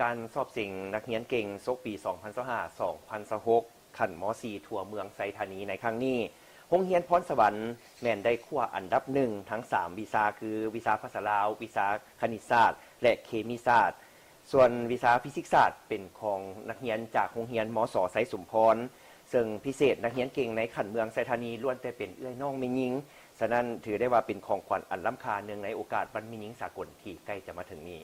ການສອບເສັງນັກຮຽນເກັ່ງສົກປີສອງພັນຊາວຫ້າ ສອງພັນຊາວຫົກ ຂັ້ນ ມ.ສີ່ ທົ່ວເມືອງໄຊທານີໃນຄັ້ງນີ້, ໂຮງຮຽນພອນສະຫວັນແມ່ນໄດ້ຄວ້າອັນດັບໜຶ່ງທັງສາມວິຊາ ຄື ວິຊາພາສາລາວ, ວິຊາຄະນິດສາດ ແລະ ເຄມີສາດ. ສ່ວນວິຊາຟີຊິກສາດເປັນຂອງນັກຮຽນຈາກໂຮງຮຽນ ມ.ສ ໄຊສົມພອນ, ເຊິ່ງພິເສດນັກຮຽນເກັ່ງໃນຂັ້ນເມືອງໄຊທານີລ້ວນແຕ່ເປັນເອື້ອຍນ້ອງແມ່ຍິງ, ສະນັ້ນຖືໄດ້ວ່າເປັນຂອງຂວັນອັນລ້ຳຄ່າເນື່ອງໃນໂອກາດວັນແມ່ຍິງສາກົນທີ່ໃກ້ຈະມາເຖິງນີ້.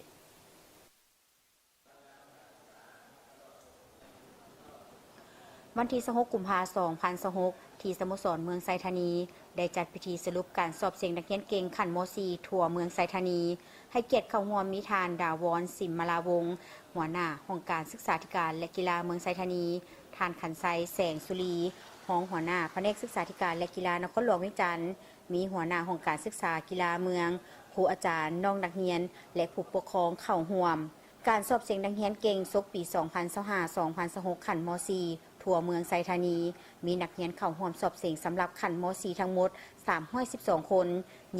ວັນທີຊາວຫົກ ກຸມພາ ສອງພັນຊາວຫົກ ທີ່ສະໂມສອນເມືອງໄຊທານີ ໄດ້ຈັດພິທີສະຫຼຸບການສອບເສັງນັກຮຽນເກັ່ງຂັ້ນ ມ.ສີ່ ທົ່ວເມືອງໄຊທານີ. ໃຫ້ກຽດເຂົ້າຮ່ວມມີທ່ານ ດາວອນ ສິມມະລາວົງ ຫົວໜ້າຫ້ອງການສຶກສາທິການ ແລະ ກິລາເມືອງໄຊທານີ, ທ່ານ ຂັນໄຊ ແສງສຸລີ ຮອງຫົວໜ້າພະແນກສຶກສາທິການ ແລະ ກິລານະຄອນຫຼວງວຽງຈັນ, ມີຫົວໜ້າຫ້ອງການສຶກສາກິລາເມືອງ, ຄູອາຈານ, ນ້ອງນັກຮຽນ ແລະ ຜູ້ປົກຄອງເຂົ້າຮ່ວມ. ການສອບເສັງນັກຮຽນເກັ່ງສົກປີສອງພັນຊາວຫ້າ ສອງພັນຊາວຫົກ ຂັ້ນ ມ.ສີ່ ທົ່ວເມືອງໄຊທານີ ມີນັກຮຽນເຂົ້າຮ່ວມສອບເສັງສຳລັບຂັ້ນ ມ.ສີ່ ທັງໝົດ ສາມຮ້ອຍສິບສອງຄົນ,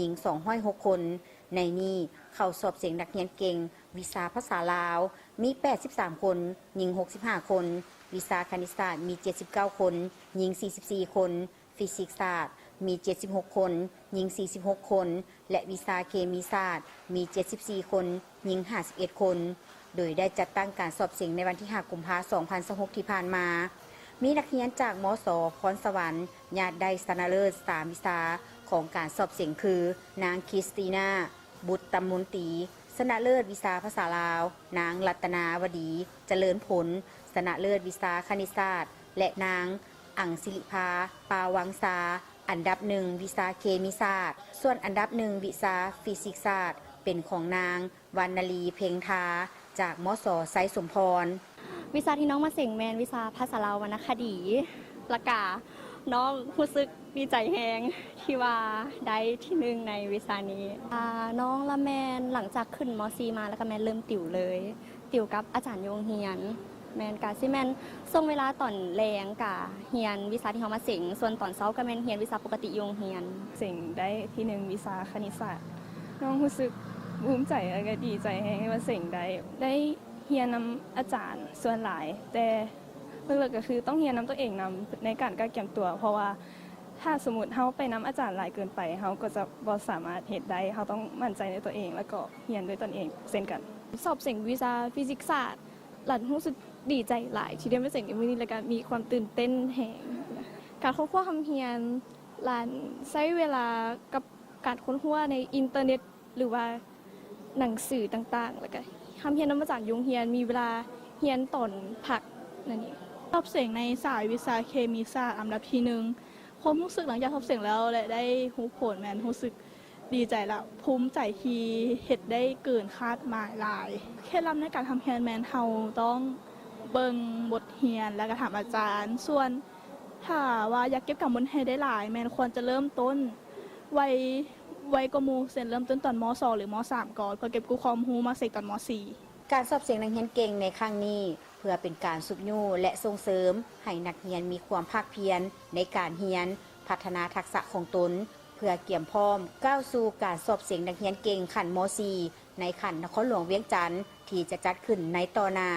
ຍິງ ສອງຮ້ອຍຫົກຄົນ. ໃນນີ້ເຂົ້າສອບເສັງນັກຮຽນເກັ່ງວິຊາພາສາລາວ ມີ ແປດສິບສາມຄົນ, ຍິງ ຫົກສິບຫ້າຄົນ, ວິຊາຄະນິດສາດ ມີ ເຈັດສິບເກົ້າຄົນ, ຍິງ ສີ່ສິບສີ່ຄົນ, ຟີຊິກສາດ ມີ ເຈັດສິບຫົກຄົນ, ຍິງ ສີ່ສິບຫົກຄົນ ແລະ ວິຊາເຄມີສາດ ມີ ເຈັດສິບສີ່ຄົນ, ຍິງ ຫ້າສິບເອັດຄົນ, ໂດຍໄດ້ຈັດຕັ້ງການສອບເສັງໃນວັນທີຫ້າ ກຸມພາ ສອງພັນຊາວຫົກ ທີ່ຜ່ານມາ. ມີນັກຮຽນຈາກ ມ.ສ ພອນສະຫວັນ ຍາດໄດ້ຊະນະເລີດສາມວິຊາຂອງການສອບເສັງຄື ນາງ ຄຣິສຕີນາ ບຸດຕະມົນຕີ, ຊະນະເລີດວິຊາພາສາລາວ ນາງ ລັດຕະນາວະດີ ຈະເລີນຜົນ, ຊະນະເລີດວິຊາຄະນິດສາດ ແລະ ນາງ ອັງສິລິພາ ປາວັງຊາ, ອັນດັບໜຶ່ງວິຊາເຄມີສາດ, ສ່ວນອັນດັບໜຶ່ງວິຊາຟີຊິກສາດ ເປັນຂອງນາງ ວັນນະລີ ເພັງທາ ຈາກ ມ.ສ ໄຊສົມພອນ. ວິຊາທີ່ນ້ອງມາເສັງແມ່ນວິຊາພາສາລາວວັນນະຄະດີ, ລະກະນ້ອງຮູ້ສຶກດີໃຈແຮງທີ່ວ່າໄດ້ທີໜຶ່ງໃນວິຊານີ້. ອາ ນ້ອງລະແມ່ນຫຼັງຈາກຂຶ້ນ ມ.ສີ່ ມາ ລະກະແມ່ນເລີ່ມຕິວເລີຍ, ຕິວກັບອາຈານຢູ່ໂຮງຮຽນ. ແມ່ນ ກະຊິແມ່ນຊ່ວງເວລາຕອນແລງກະຮຽນວິຊາທີ່ເຮົາມາເສັງ, ສ່ວນຕອນເຊົ້າກະແມ່ນຮຽນວິຊາປົກກະຕິຢູ່ໂຮງຮຽນ. ເສັງໄດ້ທີໜຶ່ງວິຊາຄະນິດສາດ, ນ້ອງຮູ້ສຶກພູມໃຈ ແລະ ກະດີໃຈແຮງທີ່ວ່າເສັງໄດ້. ໄດ້ຮຽນນຳອາຈານສ່ວນຫຼາຍ, ແຕ່ເລິກໆກະຄືຕ້ອງຮຽນນຳຕົວເອງນຳໃນການກະກຽມຕົວ, ເພາະວ່າຖ້າສົມມຸດເຮົາໄປນຳອາຈານຫຼາຍເກີນໄປ ເຮົາກໍຈະບໍ່ສາມາດເຮັດໄດ້. ເຮົາຕ້ອງໝັ້ນໃຈໃນຕົວເອງ ແລ້ວກໍຮຽນດ້ວຍຕົນເອງເຊັ່ນກັນ. ສອບເສັງວິຊາຟີຊິກສາດ, ລະຮູ້ສຶກດີໃຈຫຼາຍທີ່ໄດ້ມາເສັງໃນມື້ນີ້ ແລ້ວກະມີຄວາມຕື່ນເຕັ້ນແຮງ. ການຄົ້ນຄວ້າຮ່ຳຮຽນ, ລະໃຊ້ເວລາກັບການຄົ້ນຄວ້າໃນອິນເຕີເນັດ ຫຼືວ່າໜັງສືຕ່າງໆ, ແລ້ວກະຮ່ຳຮຽນນຳອາຈານຢູ່ໂຮງຮຽນ, ມີເວລາຮຽນຕອນພັກນັ້ນເອງ. ສອບເສັງໃນສາຍວິຊາເຄມີສາດອັນດັບທີໜຶ່ງ. ຄວາມຮູ້ສຶກຫຼັງຈາກສອບເສັງແລ້ວ ແລະ ໄດ້ຮູ້ຜົນ ແມ່ນຮູ້ສຶກດີໃຈ ແລະ ພູມໃຈທີ່ເຮັດໄດ້ເກີນຄາດໝາຍຫຼາຍ. ເຄັດລັບໃນການຮ່ຳຮຽນແມ່ນເຮົາຕ້ອງເບິ່ງບົດຮຽນ ແລ້ວກະຖາມອາຈານ. ສ່ວນຖ້າວ່າຢາກເກັບກຳບົດຮຽນໃຫ້ໄດ້ຫຼາຍ ແມ່ນຄວນຈະເລີ່ມຕົ້ນໄວ ໄວກວ່າໝູ່, ເຊັ່ນ ເລີ່ມຕົ້ນຕອນ ມ.ສອງ ຫຼື ມ.ສາມ ກ່ອນ ເພື່ອເກັບກູ້ຄວາມຮູ້ມາເສັງຕອນ ມ.ສີ່. ການສອບເສັງນັກຮຽນເກັ່ງໃນຄັ້ງນີ້ ເພື່ອເປັນການຊຸກຍູ້ ແລະ ສົ່ງເສີມໃຫ້ນັກຮຽນມີຄວາມພາກພຽນໃນການຮຽນ, ພັດທະນາທັກສະຂອງຕົນ ເພື່ອກຽມພ້ອມກ້າວສູ່ການສອບເສັງນັກຮຽນເກັ່ງຂັ້ນ ມ.ສີ່ ໃນຂັ້ນນະຄອນຫຼວງວຽງຈັນ ທີ່ຈະຈັດຂຶ້ນໃນຕໍ່ໜ້າ.